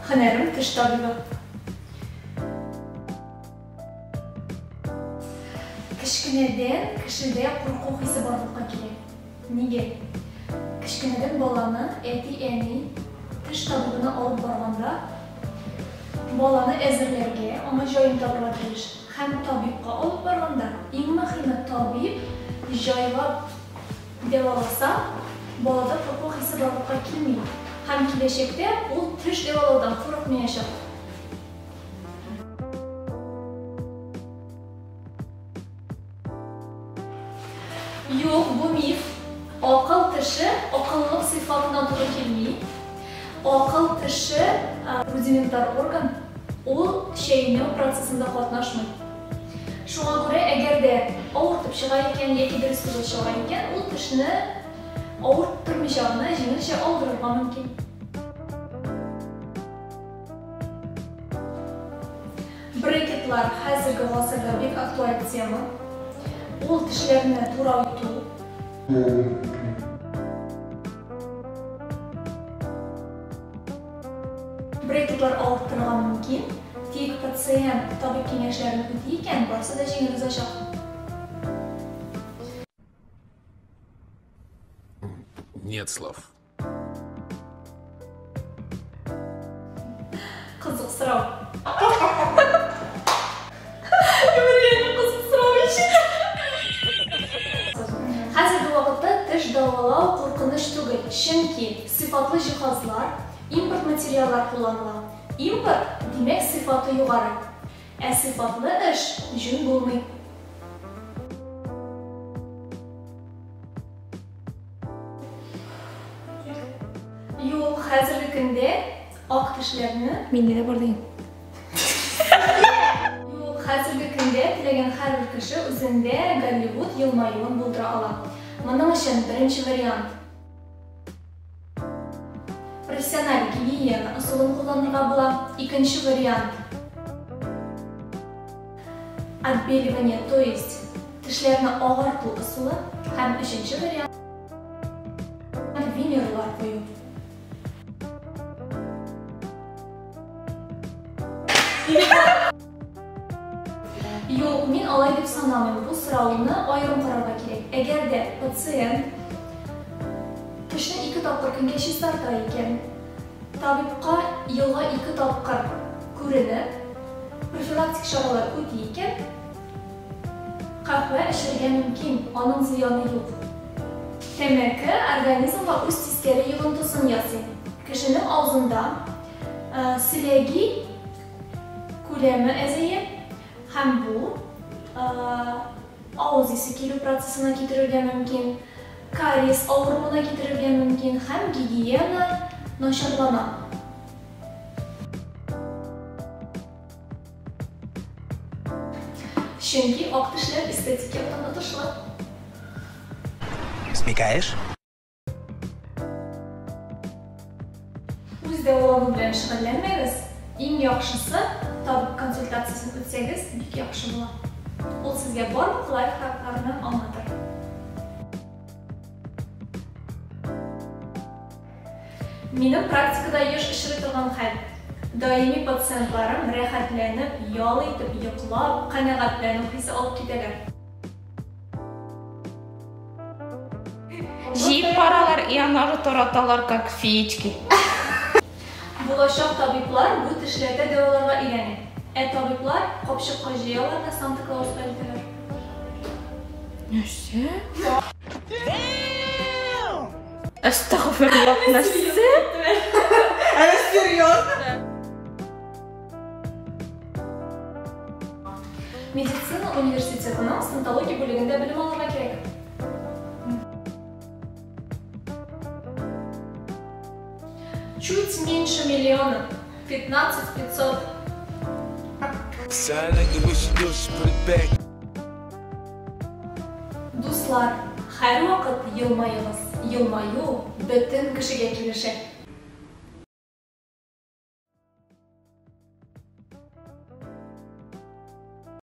Һөнәрем теш табибы. Кечкенәдән кешедә курку хисе барлыкка килә. Нигә? Кечкенәдән баланы әти-әни теш табибына алып барганда, баланы әзерләргә, аңа җаен табырга тиеш. Һәм табибка алып барганда, иң мөһиме, табиб җайлап дәваласа, балада курку хисе барлыкка килми. Һәм киләчәктә ул теш дәвалаудан курыкмаячак. Юк, бу миф. Акыл теше акыллылык сыйфатына туры килми. Акыл теше рудиментар орган, ул чәйнәү процессында катнашмый. Шуңа күрә, әгәр дә авыртып чыга икән яки дөрес түгел чыга икән, ул тешне авырттырмыйча гына җиңелчә алдырырга мөмкин. Брекетлар хәзерге гасырда бик актуаль тема. Ул тешләрне турайту. Брекетлар авырттырырга мөмкин, тик пациент табиб киңәшләрен үти икән, барысы да җиңел узачак. Нет слов. Кызык сорау. Реально кызык сорау ич. Хәзерге вакытта теш дәвалау куркыныч түгел, чөнки сыйфатлы җиһазлар, импорт материаллар кулланыла. Импорт, димәк, сыйфаты югары. Ә сыйфатлы эш җүн булмый. Юк, хәзерге көндә ак тешләрне Миндә дә бар дигән. Юк, хәзерге көндә теләгән һәрбер кеше үзендә Голливуд елмаюын булдыра ала. Моның өчен беренче вариант профессиональ гигиена ысулын кулланырга була. Икенче вариант отбеливание, то есть тешләрне агарту ысулы, һәм өченче вариант винерлар кую. Юк, мин алай дип санамыйм. Бу сорауны аерым карарга кирәк. Әгәр дә пациент тешне 2 тапкыр көнгә чистарта икән, табибка елга 2 тапкыр күренеп, профилактик чаралар үти икән, каһвә эчәргә мөмкин, аның зыяны юк. Тәмәке организмга үз тискәре йогынтысын ясый. Кешенең авызында селәги күләме әзәя, һәм бу авыз исе килү процессына китерергә мөмкин, кариес авыруына китерергә мөмкин һәм гигиена начарлана. Чөнки ак тешләр эстетик яктан отышлы. Смекаешь? Үз дәвалану белән шөгыльләнмәгез. Иң яхшысы, табиб консультациясен үтсәгез, бик яхшы була. Ул сезгә барлык лайфхакларны аңлатыр. Минем практикада еш очрый торган хәл. Даими пациентларым рәхәтләнеп, ял итеп, йоклап, канәгатьләнү хисе алып китәләр. Җыеп баралар и аннары тараталар, как феечки. Булачак табиблар бу тешләрдә дәваларга өйрәнә. Ә табиблар капчыкка җыялар да Санта Клауска илтәләр. Нәрсә? Әстәгъфируллаһ, нәрсә? Она серьезно? Медицина университетының стоматология бүлегендә белем алырга кирәк. Чуть меньше миллиона. 15 500. Дуслар, һәрвакыт елмаегыз. Елмаю бөтен кешегә килешә.